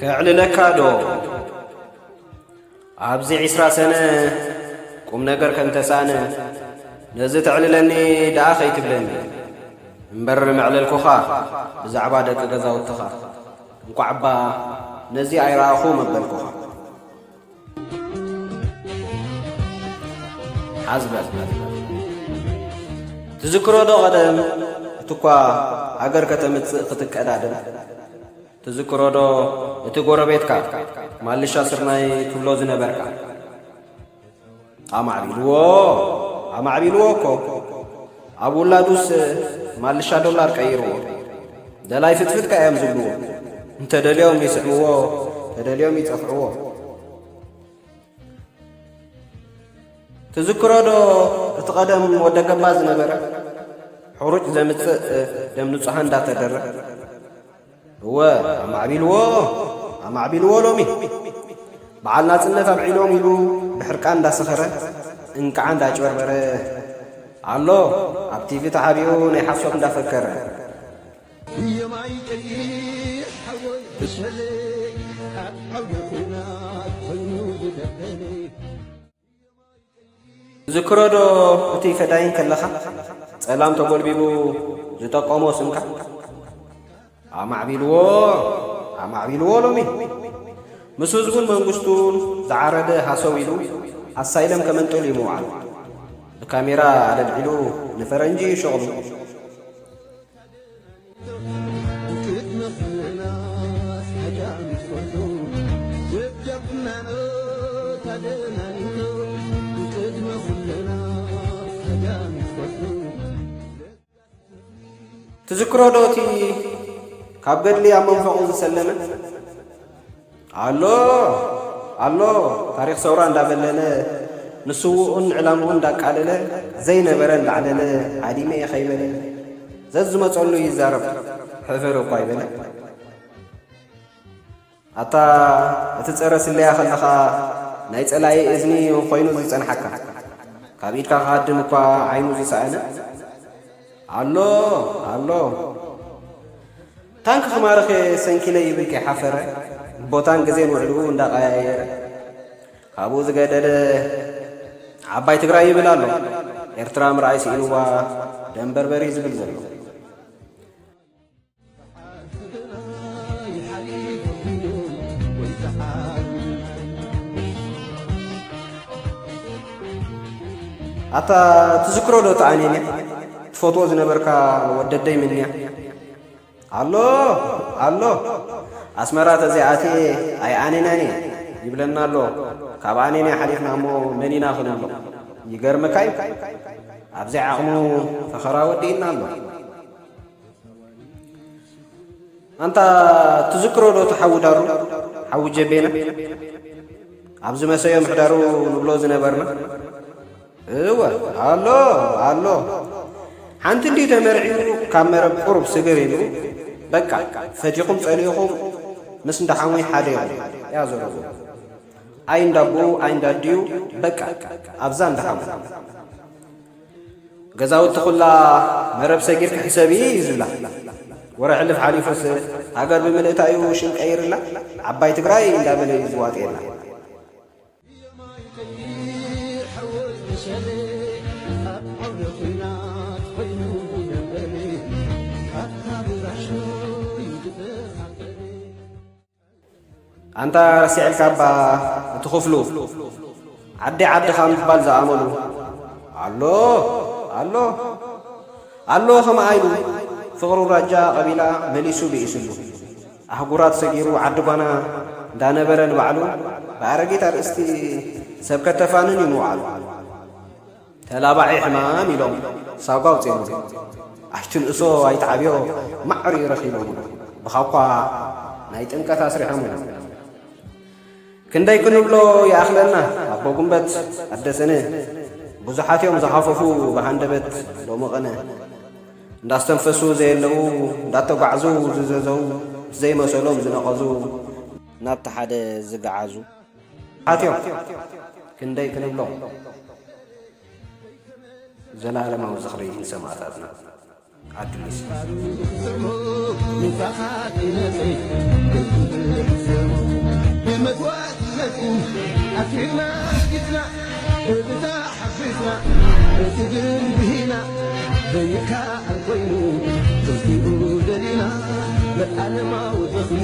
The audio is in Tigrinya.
ከዕልለካ ዶ? ኣብዚ ዒስራ ሰነ ቁም ነገር ከም ተሳነ፣ ነዚ ተዕልለኒ ደኣ ከይትብለኒ። እምበር መዕለልኩኻ ብዛዕባ ደቂ ገዛውትኻ። እንቋዕ እባ ነዚ ኣይረኣኹ መበልኩኻ። ሓዝበል። ትዝክሮ ዶ ቀደም፣ እቲ እኳ ሃገር ከተምጽእ ክትቀዳደም? ትዝክሮ ዶ እቲ ጎረቤትካ ማልሻ ስርናይ ትብሎ ዝነበርካ? ኣማዕቢልዎ፣ ኣማዕቢልዎ እኮ። ኣብ ውላዱስ ማልሻ ዶላር ቀይርዎ። ደላይ ፍትፍትካ እዮም ዝብልዎ። እንተደልዮም ይስዕምዎ፣ ተደልዮም ይጸፍዕዎ። ትዝክሮ ዶ እቲ ቀደም ወደ ገባ ዝነበረ? ሕሩጭ ዘምጽእ ደም ንጹሃን እንዳተደረ። እወ፣ ኣማዕቢልዎ፣ ኣማዕቢልዎ ሎሚ። በዓል ናጽነት ኣብዒሎም ኢሉ ብሕርቃን እንዳሰኸረ፣ እንቅዓ እንዳጭበርበረ ኣሎ። ኣብ ቲቪ ተሓቢኡ ናይ ሓሶት እንዳፈከረ። የማይ ቀይሕ ሓወይ ብሰለይ ኣብ ዓውደ ኲናት ኮይኑ ዝደበነ። ዝክሮ ዶ እቲ ፈዳይን ከለኻ ጸላም ተጎልቢቡ ዝጠቀሞ ስምካ? ኣማዕቢልዎ፣ ኣማዕቢልዎ ሎሚ። ምስ ህዝቡን መንግስቱን ዝዓረደ ሃሰው ኢሉ ኣሳይለም ከመንጥል እዩ ምውዓሉ። ብካሜራ ኣለልዒሉ ንፈረንጂ ሸቕሉ። ትዝክሮ ዶ እቲ ካብ ገድሊ ኣብ መንፈቑ ዝሰለመ? ኣሎ፣ ኣሎ፣ ታሪኽ ሰውራ እንዳበለለ፣ ንስውኡን ዕላምኡን እንዳቃለለ፣ ዘይነበረ እንዳዕለለ፣ ሃዲመ እየ ከይበለ፣ ዘዝመጸሉ ይዛረብ፣ ሕፍር እኳ ኣይበለ። ኣታ እቲ ጸረ ስለያ ከለኻ ናይ ጸላኢ እዝኒ ኮይኑ ዝጸንሓካ፣ ካብ ኢድካ ክሃድም እኳ ዓይኑ ዝሰኣነ፣ ኣሎ፣ ኣሎ። ታንክ ክማርኽ እየ ሰንኪለ ይብል ከይሓፈረ፣ ቦታን ግዜን ውዕልኡ እንዳቐያየረ፣ ካብኡ ዝገደደ ዓባይ ትግራይ ይብል ኣሎ። ኤርትራ ምርኣይ ስኢንዋ ደም በርበሪ ዝብል ዘሎ። ኣታ ትዝክሮ ዶ ተኣኔንያ ትፈትዎ ዝነበርካ ወደደይ ምንያ? ኣሎ፣ ኣሎ። ኣስመራ ተዘይኣትየ ኣይኣኔናን እየ ይብለና ኣሎ። ካብ ኣኔንያ ሓሊፍና እሞ መን ኢና ክንብሎ? ይገርመካ እዩ። ኣብዘይ ዓቕሙ ፈኸራ ወዲእና ኣሎ። ኣንታ ትዝክሮ ዶ እቲ ሓዊ ዳሩ? ሓዊ ጀቤና? ኣብዚ መሰዮ ምሕዳሩ ንብሎ ዝነበርና? እወ፣ ኣሎ፣ ኣሎ። ሓንቲ እንዲ ተመርዒሩ ካብ መረብ ቁሩብ ስግር ኢሉ፣ በቃ፣ ፈቲኹም ጸሊእኹም ምስ እንዳሓሙይ ሓደ ኢኹም። እያ ዘረቡ። ኣይ እንዳቦኡ፣ ኣይ እንዳዲኡ፣ በቃ፣ ኣብዛ እንዳሓሙ። ገዛውቲ ኩላ መረብ ሰጊርኪ ሕሰቢ እዩ ዝብላ። ወረ ሕልፍ ሓሊፉስ ሃገር ብምልእታ እዩ ሽም ቀይርላ፣ ዓባይ ትግራይ እንዳበለ እዩ ዝዋጥየላ። ኣንታ ረሲዕልካ እባ እቲ ክፍሉ፣ ዓዲ ዓድኻ ምባል ዝኣመሉ። ኣሎ፣ ኣሎ፣ ኣሎ ከምኣ ኢሉ ፍቕሩ ራጃ ቀቢላ መሊሱ ብኢስሉ። ኣህጉራት ሰጊሩ ዓዲ ጓና እንዳነበረ ንባዕሉ ብኣረጊት ኣርእስቲ ሰብ ከተፋንን እዩ ምውዓሉ። ተላባዒ ሕማም ኢሎም ሳጓ ኣውፅኦምሉ። ኣይትንእሶ ኣይትዓብዮ ማዕሪኡ ረኺቦምሉ። ብኻኳ ናይ ጥምቀት ኣስሪሖምሉ። ክንደይ ክንብሎ ይኣኽለና ኣቦ ጉንበት ኣደ ሰነ። ብዙሓት እዮም ዝሃፈፉ ብሃንደበት ሎሚ ቐነ። እንዳስተንፈሱ ዘየለዉ እንዳተጓዕዙ ዝዘዘዉ ዘይመሰሎም ዝነቐዙ ናብቲ ሓደ ዝገዓዙ። ኣትዮም ክንደይ ክንብሎም። ዘላለማዊ ዝኽሪ ንሰማእታትና። ኣዱሊስ። ብመስዋእትነትኩም ኣትሪርና ጊፅና፣ ብብዛ ሓፊስና እቲ ግን ብሂና ዘይከኣል ኮይኑ፣ ተስቲኡ ደሊና ለዓለማዊ ዝኽሪ